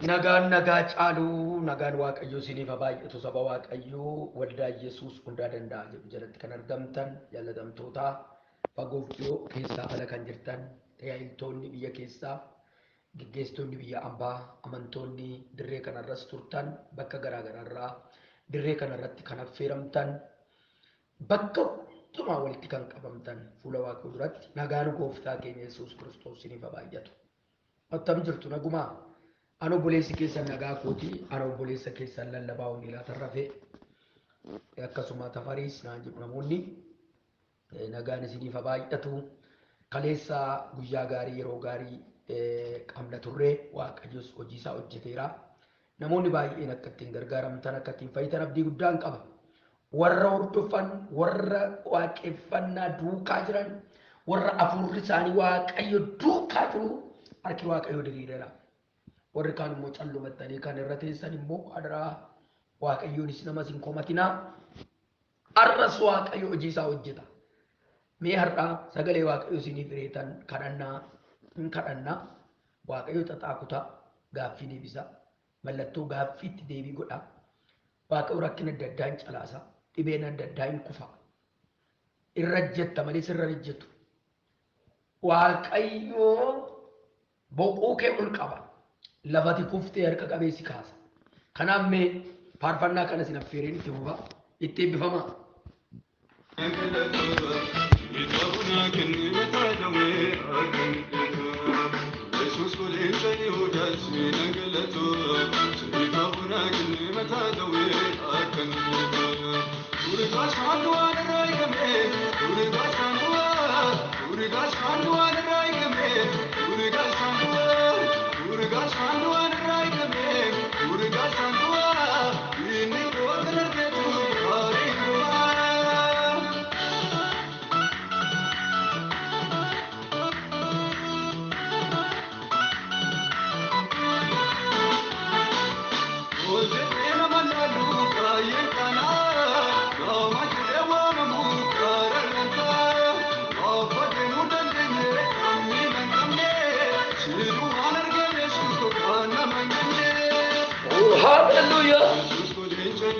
Nagaan nagaa caaluu nagaan Waaqayyoo isiniif haa baay'atu saba Waaqayyoo waldaa Yesuus hundaa danda'a jedhu jalatti kan argamtan jaallatamtoota fagoof dhiyoo keessaa ala kan jirtan tajaajiltoonni biyya keessaa geggeessitoonni biyya ambaa amantoonni dirree kanarras turtan bakka garaa garaarraa dirree kanarratti kan affeeramtan bakka hundumaa walitti kan qabamtan fuula Waaqayyoo duratti nagaan gooftaa keenya Yesuus Kiristoos isiniif haa baay'atu. Attam jirtu nagumaa? Ani obboleessi keessan nagaa kooti. Ani obboleessa keessan lallabaa wangeelaa Tarrafee. Akkasuma Tafariis naan jedhu namoonni. Nagaan isiniif haa baay'atu. Kaleessa guyyaa gaarii yeroo gaarii qabna turre Waaqayyos hojii isaa hojjeteera. Namoonni baay'een akka ittiin gargaaramtan akka ittiin fayyitan abdii guddaan qaba. Warra hordofan, warra waaqeffannaa duukaa jiran, warra hafuurri isaanii Waaqayyo duukaa jiru harki Waaqayyo diriireera. Warri kaan immoo callumattanii kan irra teessan immoo adaraa Waaqayyoonis namas hin komatinaa. Har'as Waaqayyo hojii isaa hojjeta. Mee har'aa sagalee Waaqayyo isiniif hireetan kadhannaa hin kadhannaa. Waaqayyo xaxaa kutaa gaaffii deebisa. Mallattoo gaaffiitti deebii godha. Waaqayyo rakkina adda addaa hin calaasa. Dhibeen adda addaa hin kufa. Irra jetta malee sirra ejjetu. Waaqayyo boquu kee ol qaba. Lafati kuftee harka qabee si kaasa. Kanaaf mee faarfannaa kana isin affeereen itti fufa. Itti eebbifamaa. Hallelujah.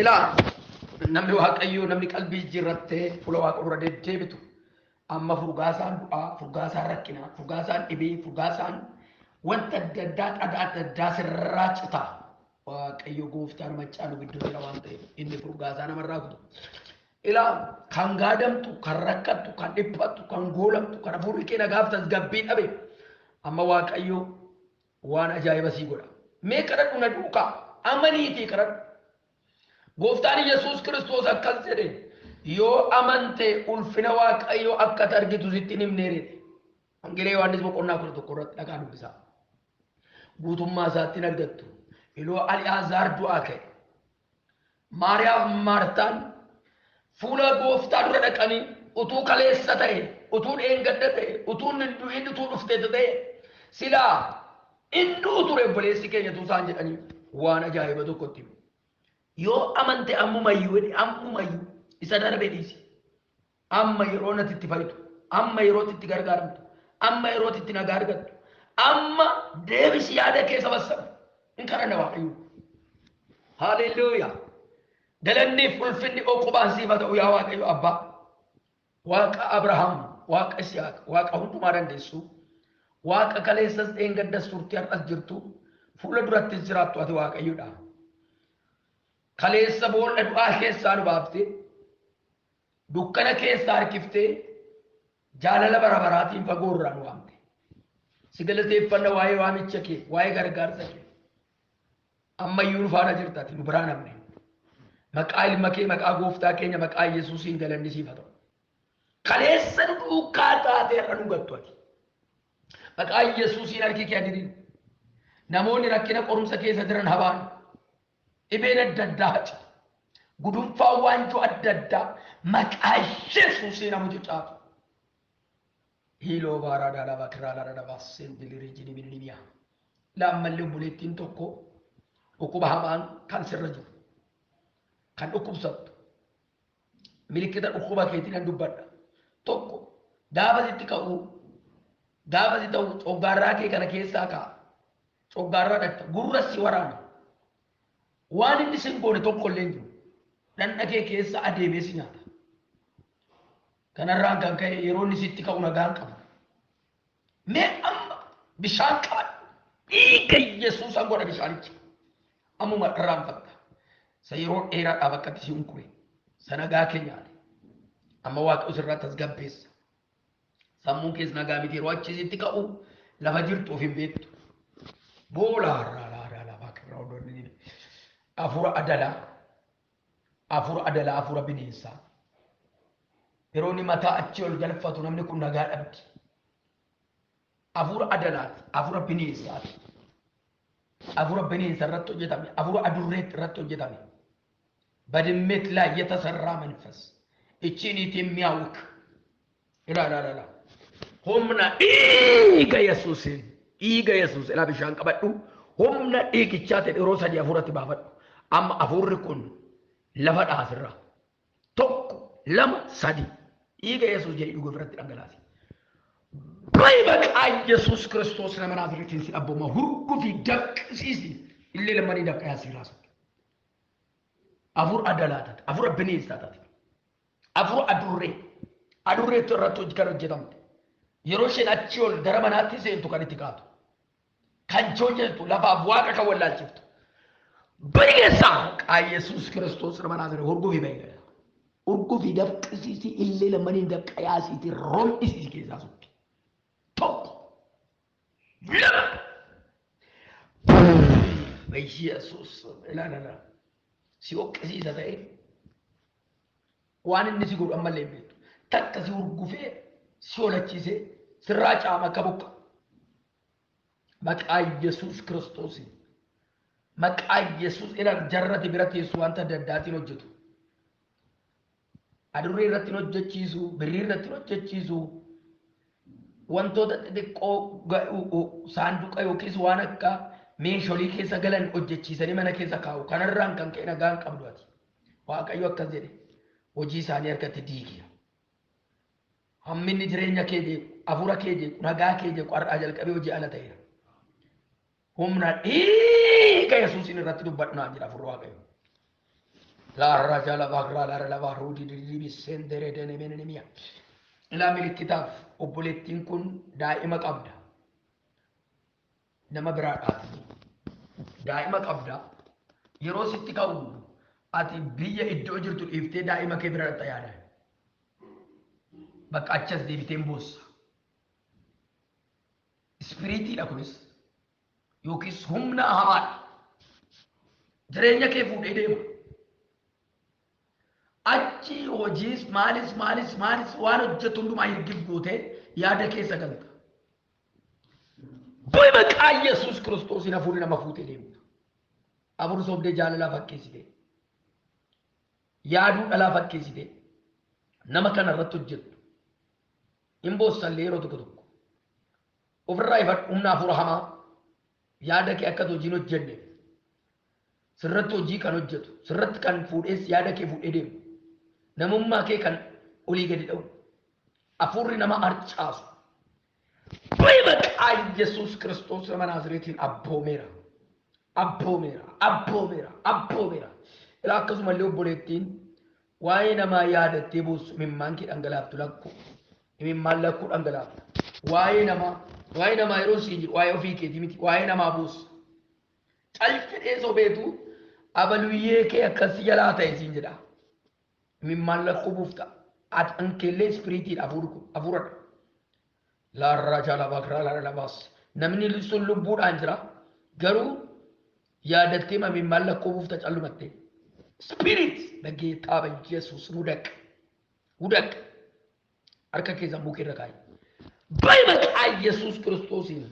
Ilaa namni Waaqayyoo namni qalbii jijjiirrattee fuula Waaqa dura deddeebitu amma furgaasaan du'aa, furgaasaan rakkinaa, furgaasaan dhibee, furgaasaan wanta adda addaa xadaa adda addaa sirraa citaa. Waaqayyo gooftaan maccaa nu gidduu jira waan ta'eef inni furgaasaa namarraa kutu. Ilaa kan gaadamtu, kan rakkattu, kan dhiphattu, kan goolamtu, kan hafuurri kee nagaaf tasgabbii dhabe amma Waaqayyo waan ajaa'iba sii godha. Mee kadhadhu na duukaa amaniitii kadhadhu. Gooftaan Yesuus Kiristoos akkas jedhe yoo amante ulfina Waaqayyoo akka ati argitu sitti hin himnee jedhe. Wangeela Yohaannis boqonnaa 11 irratti dhaqaa dubbisaa. Guutummaa isaatti hin argattu. Iloo Ali'aazaar du'aa ka'e. Maariyaaf Maartaan fuula gooftaa dura dhaqanii utuu kaleessa ta'e, utuu dheengadda ta'e, utuu inni hin du'in utuu dhufte ta'e silaa hin du'u ture obboleessi keenya utuu isaan jedhanii waan ajaa'iba tokkotti himu. Yoo amante ammumayyuu jedhe ammumayyuu isa darbe dhiisi. Amma yeroo nati itti fayitu, amma yeroo itti gargaaramtu, amma yeroo itti nagaa argattu, amma deebisi yaada kee sabassabu. Hin kadhanna Waaqayyo. Haalelluuyaa. Galanniif ulfinni oqubaan siif haa ta'u yaa Waaqayyo Abbaa. Waaqa Abrahaam, Waaqa Isihaaq, Waaqa hundumaa dandeessu, Waaqa kaleessas dheengaddas turte har'as jirtu, fuula durattis jiraattu ati Waaqayyodha. Kaleessa boolla du'aa keessaa nu baaftee, dukkana keessaa harkiftee, jaalala bara baraatiin fagoo irraa nu waamte. Si galateeffanna waa'ee waamicha kee, waa'ee gargaarsa kee. Ammayyuu nu faana jirta ati nu biraa namne. Maqaa ilma kee, maqaa gooftaa keenya, maqaa Yesuusiin galanni siif haa ta'u. Kaleessa nu duukaa taatee har'a nu gattu ati. Maqaa Yesuusiin harki kee diriiru. Namoonni rakkina qorumsa keessa jiran habaan. Dhibeen adda addaa haca. Gudunfaa waanjoo adda addaa maqaa Yesuusiin hamu cucaatu. Hiiloo baaraa daalaa kiraa laara dabaa seendilee jini. Laammallee obboleettiin tokko dhukkuba hamaan kan sirra jiru. Kan dhukkubsattu. Milikkita dhukkuba keetiin kan dubbadha. Tokko gaafa sitti ka'uu gaafa si ta'u coggaarraa kee kana keessaa ka'a. Coggaarraa dhatta gurra si waraana. Waan inni sin goone tokko illee hin jiru. Dhandha kee keessa adeemee si nyaata. Kanarraan kan ka'e yeroo inni sitti ka'u nagaan qabu. Mee amma bishaan qabadhu. Dhiiga Yesuusan godha bishaanicha. Ammuma irraanfatta. Isa yeroo dheeraadhaaf akkatti si hunkure. Isa nagaa kee nyaate. Amma Waaqayyo sirraa tasgabbeessa. Sammuun kees nagaa miti yeroo achi sitti ka'u lafa jirtu of hin beektu. Boola har'aa laaraa lafaa kirraa odoonni afura adalaa afura adalaa afura bineensaa. Yeroo inni mataa achi ol galfatu namni kun nagaa dhabdi. Afura adalaati, afura bineensaati. Afura bineensa irratti hojjetame, afura adurreetti irratti hojjetame. በድመት ላይ የተሰራ መንፈስ እቺን የሚያውክ ila humna dhiiga Yesuusiin dhiiga Yesuus ilaa bishaan qabadhu humna dhiigichaa ta'e yeroo sadii hafuuratti baafadhu. Amma hafuurri kun lafa dhaasirra. 1 2 3 dhiiga Yesuus jedhi dhuga ofirratti dhangalaasi. Bayi maqaa Yesuus Kiristoos nama Naazreetiin si abbooma hurgufii daqqisiisi illee lamanii dafqa yaasii raasu. Afur adalaa taate, afur bineensaa taate, afur adurree, adurreetu irratti hojii kan hojjetamte. Yeroo isheen achi ol gara manaatti seentu kan itti kaatu. Kan hojjetu lafaaf waaqa kan wallaalchiftu. Bari keessaa maqaa Yesuus Kiristoos nama Naazreet hurgufii bayi. Hurgufii dafqisiisi illee lamanii dafqa yaasiiti rom'isiisi keessaa sukki. 1 2 በኢየሱስ ላ si hoqqisiisa ta'e waan inni si godhu ammallee hin beektu. Takka si hurgufee si olachiisee sirraa caama akka bokka. Maqaa Yesuus Kiristoosiin. Maqaa Yesuus ila jarrati bira teessu wanta adda addaatiin hojjetu. Adurree irratti hin hojjechiisu, birrii irratti hin hojjechiisu. Wantoota xixiqqoo saanduqa yookiis waan akka meeshaalee keessa galan hojjechiisanii mana keessa kaa'u. Kanarraan kan ka'e nagaan qabdu ati. Waaqayyo akkas jedhe hojii isaanii harkatti diigiya. Hamminni jireenya kee jeequ, hafuura kee jeequ, nagaa kee jeequ har'aa jalqabee hojii ala ta'eera. Humna dhiiga Yesuusiin irratti dubbadhu naan jedha hafuurri Waaqayyo. Laarra jala baakraa laarra lafaa ruudii dirribii seenderee denemeenemiya. Ilaa milikkitaaf obboleettiin kun daa'ima qabda. Nama biraadhaati. Daa'ima qabda. Yeroo sitti ka'u ati biyya iddoo jirtu dhiiftee daa'ima kee bira dhaqxa yaada. Bakka achas deebitee hin boossa. Ispiriitiidha kunis yookiis humna hamaadha. Jireenya kee fuudhee deema. Achi hojiis maalis maalis maalis waan hojjetu hundumaa hirgif gootee yaada keessa galta. Bu'i maqaa Yesuus Kiristoosiin hafuurri nama fuutee deemtu. Hafuurri sobdee jaalalaa fakkeessitee. Yaaduu dhalaa fakkeessitee. Nama kana irratti hojjettu. Hin boossallee yeroo tokko tokko. Ofirraa ifadhu humna hafuura hamaa. Yaada kee akka hojiin hojjenne. Sirratti hojii kan hojjetu. Sirratti kan fuudhees yaada kee fuudhee deemu. Namummaa kee kan olii gadi dha'u. Hafuurri nama harcaasu. Bu'i maqaa Yesuus Kiristoos nama Naazreetiin abboomeera. Abboomeera. Abboomeera. Abboomeera. Ilaa akkasumallee obboleettiin waa'ee namaa yaadattee boossu imimmaan kee dhangalaaftu lakkuu. Imimmaan lakkuu dhangalaaftu. Waa'ee namaa yeroo siin jiru waa'ee ofii keetii miti waa'ee namaa boossu. Cal jedhee sobeetu abaluyyee kee akkas jalaa ta'e siin jedha. Imimmaan lakkuu buufta. Ati ankeellee ispiriitiidha hafuuradha. Laarraa jala bakraa laarra labaas. Namni sun lubbuudhaan jira. Garuu yaadattee imimmaan lakkuu buufta callumattee. Spirit በጌታ በኢየሱስ ውደቅ ውደቅ። harka keessan bukkee irra kaa'i. Bayi maqaa Maqaa Yesuus Kiristoosiin.